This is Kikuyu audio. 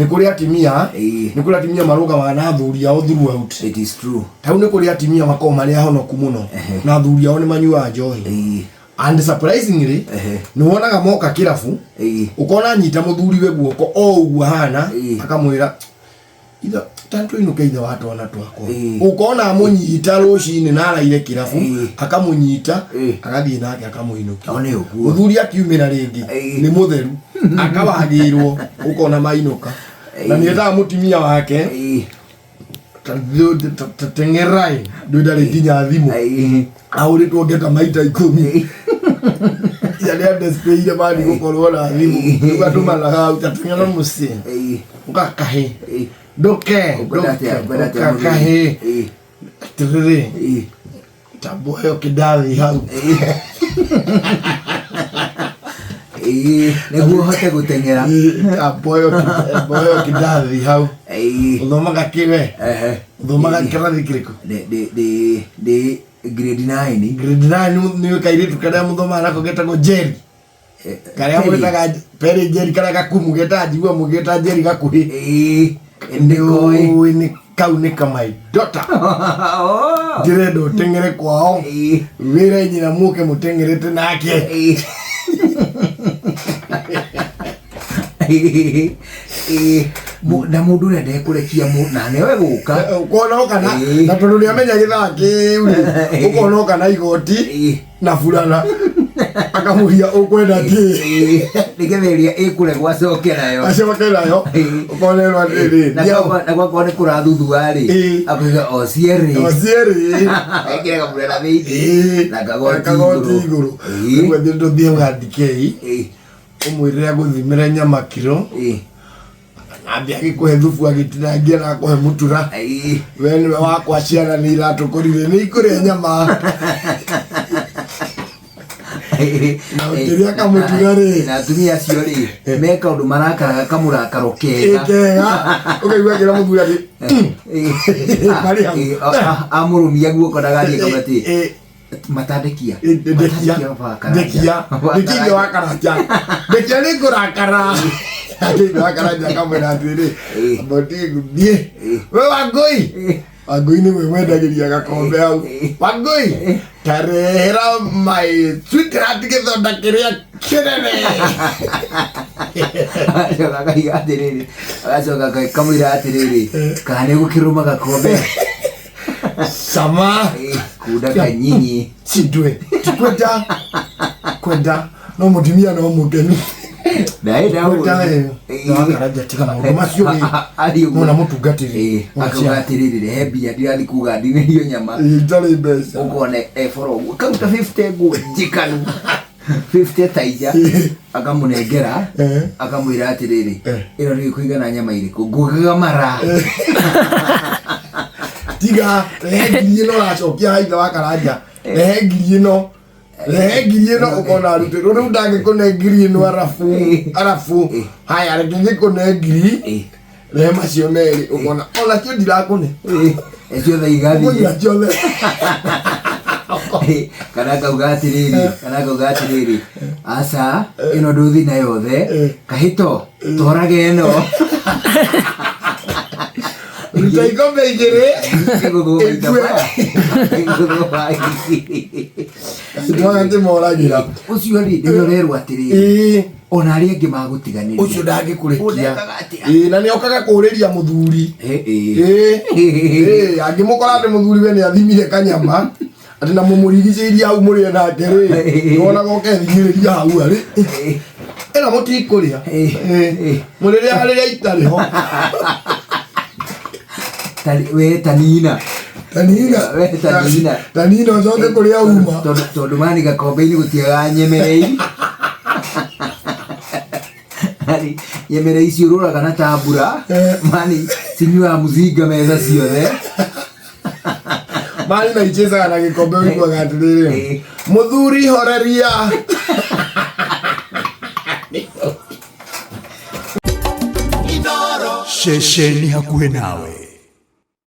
Nĩ kũrĩ atimia, nĩ kũrĩ atimia marũgamaga na athuri ao throughout. It is true. Ta rĩu nĩ kũrĩ atimia makoragwo marĩ ahonoku mũno na athuri ao nĩ manyuaga njohi. And surprisingly, nĩ wonaga moka kĩrabu, ũkona anyita mũthuri we guoko o ũguo ahana, akamwĩra ithe tantũinũke ithe wa twana twakwa. Ũkona amũnyita rũcinĩ na araire kĩrabu, akamũnyita, agathiĩ nake akamũinũkia. O nĩ ũguo. Mũthuri akiumĩra rĩngĩ nĩ mũtheru, akawagĩrwo, ũkona mainũka na nĩ etaga mũtumia wake teng'erai ndå ndarä nginya thimå ahå rä two ngeta maita 10 arä a ndespeire mani gå korwo na thimå rä u andå managa hau tateng'era må ciä å gakahä ndå ke Ũkwenda atĩa? Ũkwenda atĩa mũthuri? gakahä atä rä rä tambo ä yo kä ndathi hau. Nĩguo ũhote gũteng'era. Tambo ä yo kä ndathi hau. Å thomaga kä we? Å thomaga kä rathi kä rä kå? Ndĩ grade 9. Grade 9. Nä kairĩtu karĩa mũthomaga nako getagwo Jerry, karĩa Perry. mwĩtaga Perry Jerry, karĩa gakumu getaga, njigua mũgĩta Jerry gakuhĩ. Nĩkoĩ. Nĩũĩ nĩ kau nĩ ka my daughter. Ndĩrenda ũteng'ere kwao, wĩre nyina mũke mũteng'erete nake. Na mũndũ ũrĩa ndekũrekia na nĩwe gũka. Ũkona oka na na tondũ nĩamenya gĩthaa kĩu rĩ, ũkona oka na igoti na burana, akamũria ũkwenda kĩ. Nĩgetha ĩrĩa ĩkũregwo acoke nayo. Acoke nayo. Ũkonerwo atĩrĩ, Na na gwakorwo nĩ kũrathuthuarĩ, akauga o cierĩ. O cierĩ. Ekĩre kaburana thĩinĩ na kagoti na kagoti igũrũ. Igũrũ. Rĩu athiĩ tũthiĩ gandikei, ũmwĩre agũthimĩre nyama kiro, nambia agĩkũhe thubu, agĩtinangia na akũhe mũtura. We nĩwe wakwa, ciana nĩ iratũkũrire, nĩ ikũrĩa nyama na ũkĩrĩa kamũtura rĩ. Na atumia acio rĩ, me kaũndũ marakaraga kamũrakaro kega. Kega ũkaigua kĩra mũthuri atĩ marĩ hau. Amũrũmia guoko ndagathiĩ kamati matandekia. Ndekia, ndekia, ndekia ithe wa Karanja, ndekia nĩ ngũrakara. Ithe wa Karanja akamwĩra atĩrĩ, mũtiguthiĩ we Wangũi. Wangũi nĩwe wendagĩria gakombe hau. Wangũi, tarehera my sweetheart gĩthonda kĩrĩa kĩnene. Agacoka akaiga atĩrĩrĩ, agacoka kamwĩra atĩrĩrĩ, kana nĩ gũkĩrũma gakombe. Sama. Kunda kanyinyi. Cindwe tikwenda kwenda no mũtumia no mũkenu. Kwenda ĩ Karanja, tiga maũndũ macio ĩ nona mũtungatĩri. Akauga atĩrĩrĩ, rehe mbia, ndirathiĩ kuga ndinĩrio nyama. Ndarĩ mbeca. Ũkone eboro ũguo karuta 50 nguo njikanu 50 taija, akamũnengera, akamwĩra atĩrĩrĩ, ĩno nĩ kũigana nyama irĩkũ ngũgaga mara. Tiga, rehe 1000 ĩno ũracokia haitha wa Karanja, rehe 1000 ĩno, rehe 1000 ĩno. Ũkona arutĩrwo rĩu ndangĩkũne 1000 ĩno, arabu arabu haya, reke ngĩkũne 1000, rehe macio merĩ. Ũkona onacio ndirakũne. Ciothe igathiĩ. Ũkũnyua ciothe. Kana akauga atĩrĩrĩ, aca, ĩno ndũthi na yothe, kahĩto twarage ĩno. Ruta ikombe 2. Ĩgũthwo maita Ĩkue. maya. Ĩgũthwo maya. Ndwagakĩmoragĩra. Ũcio rĩ, nĩwe ũrerwo atĩrĩrĩ, ona arĩa angĩ magũtiganĩria, ũcio ndangĩkũrekia. Ũndekaga atĩa? Ĩĩ, na nĩ okaga kũrĩria mũthuri. Ĩĩ, angĩmũkora atĩ mũthuri we nĩ athimire kanyama atĩ na mũmũrigicĩirie hau mũrĩe nake rĩ, nĩwonaga ũkethimĩrĩria hau arĩ ĩno mũtikũrĩa. Ĩĩ, mũrĩrĩa rĩrĩa itarĩ ho. We tanina. Tanina. We tanina. Tanina ũcoke kũrĩa uma. Tondũ mani gakombe-inĩ gũtiagaga nyemerei. Mani, nyemerei ciũrũraga na tambura. Mani cinyuaga mũcinga metha ciothe. Mani na ichezaga na gĩkombe, ũiguaga atĩrĩrĩ, mũthuri horeria. Ceceni hakuhĩ nawe.